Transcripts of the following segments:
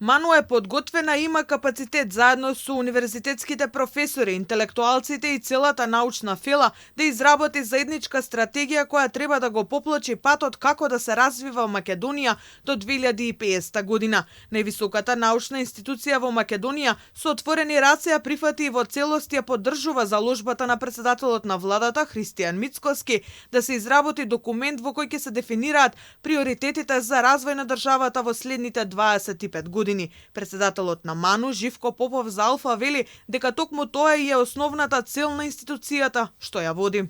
Ману е подготвена и има капацитет заедно со универзитетските професори, интелектуалците и целата научна фела да изработи заедничка стратегија која треба да го поплачи патот како да се развива Македонија до 2050 година. Највисоката научна институција во Македонија со отворени раце ја прифати и во целост ја поддржува заложбата на председателот на владата Христијан Мицкоски да се изработи документ во кој ќе се дефинираат приоритетите за развој на државата во следните 25 години. Председателот на МАНУ, Живко Попов за Алфа, вели дека токму тоа и е основната цел на институцијата што ја води.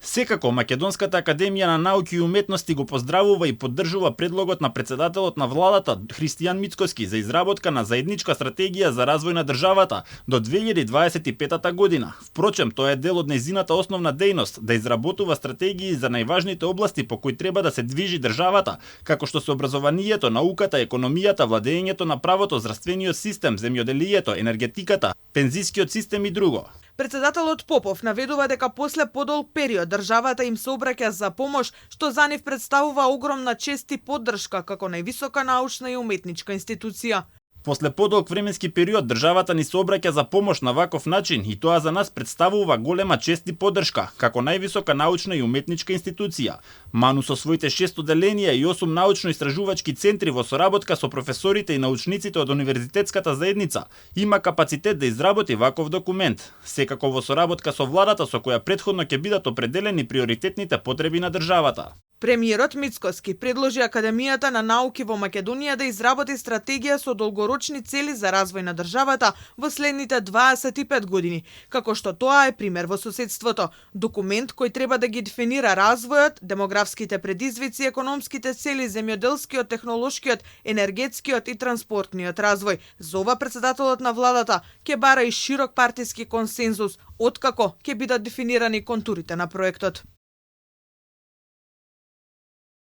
Секако, Македонската академија на науки и уметности го поздравува и поддржува предлогот на председателот на владата Христијан Мицкоски за изработка на заедничка стратегија за развој на државата до 2025 година. Впрочем, тоа е дел од нејзината основна дејност да изработува стратегии за најважните области по кои треба да се движи државата, како што се образованието, науката, економијата, владењето на правото, здравствениот систем, земјоделието, енергетиката, пензискиот систем и друго. Председателот Попов наведува дека после подолг период државата им се обраќа за помош, што за нив представува огромна чест и поддршка како највисока научна и уметничка институција. После подолг временски период државата ни се обраќа за помош на ваков начин и тоа за нас представува голема чест и поддршка како највисока научна и уметничка институција. МАНУ со своите 6 оделенија и 8 научно-истражувачки центри во соработка со професорите и научниците од универзитетската заедница има капацитет да изработи ваков документ, секако во соработка со владата со која претходно ќе бидат определени приоритетните потреби на државата. Премиерот Мицкоски предложи Академијата на науки во Македонија да изработи стратегија со долгорочни цели за развој на државата во следните 25 години, како што тоа е пример во соседството. Документ кој треба да ги дефинира развојот, демографските предизвици, економските цели, земјоделскиот, технолошкиот, енергетскиот и транспортниот развој. За ова председателот на владата ќе бара и широк партиски консензус, откако ќе бидат дефинирани контурите на проектот.